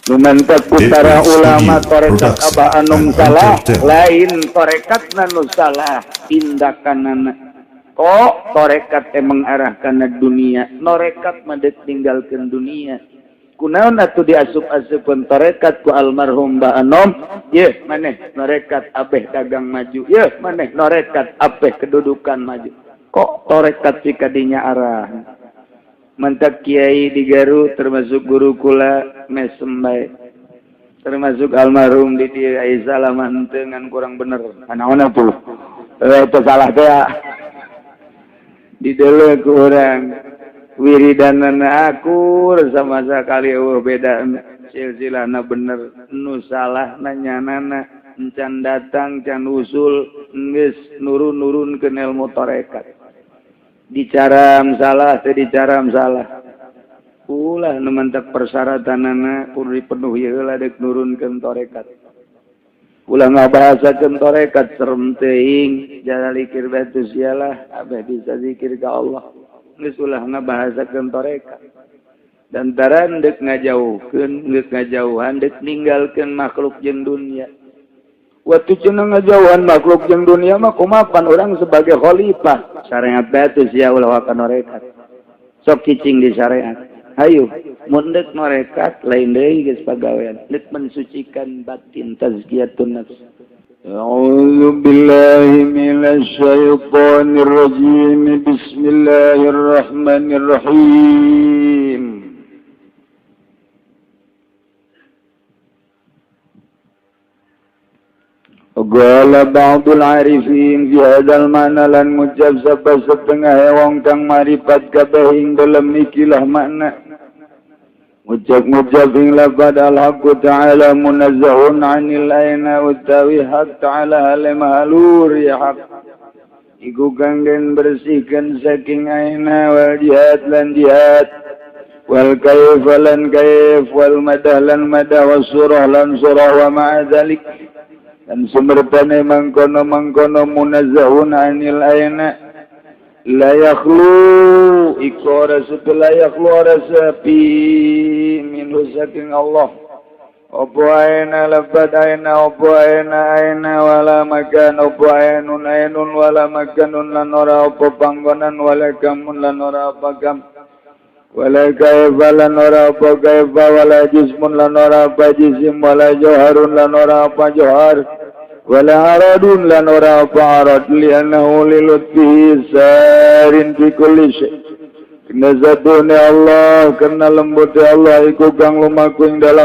Nu mantak ku para ulama torekat Abah Anom salah, lain torekat nu salah, tindakanana. Kok torekat emang mengarahkan dunia, norekat mah dek ninggalkeun dunia. Kunaon atuh diasup-asupkeun torekat ku almarhum Mbah Anom? Yeuh maneh norekat abeh dagang maju, yeuh maneh norekat abeh kedudukan maju. Kok torekat si kadinya arah? Mantak kiai di Garut termasuk guru kula mesem bae, termasuk almarhum di dieu ai salah mah henteu, ngan kurang bener. Naon tuh itu salah teh ya. Dideuleu ku urang wiridanana akur sama sekali, eueuh beda silsilahna, bener. Nu salah nanyanana encan datang, can usul, geus nurun-nurun ke ilmu tarekat, dicaram salah teh, dicaram salah. Ulah nu mantak persyaratanana kudu dipenuhi heula dek nurunkeun tarekat. Ulah ngabahasakeun tarekat, serem teuing. Jala likir batu sialah abeh bisa zikir ka Allah. Geus ulah ngabahasakeun tarekat. Dan taran dek ngajauhkeun, geus ngajauhan, dek ninggalkeun makhluk jeung dunia. Waktu cenah ngajauhan makhluk jeung dunia mah kumapan orang sebagai khalifah syariat batu sia ulah waka norekat. Sok cicing di syariat. Hayu mun dek norekat lain deui, geus pagawean dek mensucikan batin, tazkiyatun nafs. أعوذ بالله من الشيطان الرجيم. بسم الله الرحمن الرحيم. قال بعض العارفين في هذا المعنى lan ngucap sapa setengah wong kang marifat kabeh ing dalem ikilah makna. Ngucap-ngucap ing lapad al-haqqu ta'ala munazzahun 'anil aina, utawi hak ta'ala hale mahalur ya hak iku kang den bersihkan saking aina, wal jihad lan jihad, wal kaif lan kaif, wal madah lan madah, was surah lan surah, wa ma'a dzalik dan sumertane mangkono-mangkono munazzahun 'anil aina la yakhlu iku ora sepi, la yakhlu ora sepi minhu saking Allah apa aina lebat aina apa aina aina, wala makan apa ainun ainun, wala makanun lan ora apa panggonan, wala kamun lan ora apa kam, wala kaifa lan ora apa kaifa, wala jismun lan ora apa jisim, wala jauharun lan ora apa jauhar, wala aradun lan ora apa arad, li'annahu lilutfihi sarin fi kulli syai', kena zatune Allah, kena lembut Allah iku kang lumaku ing dalam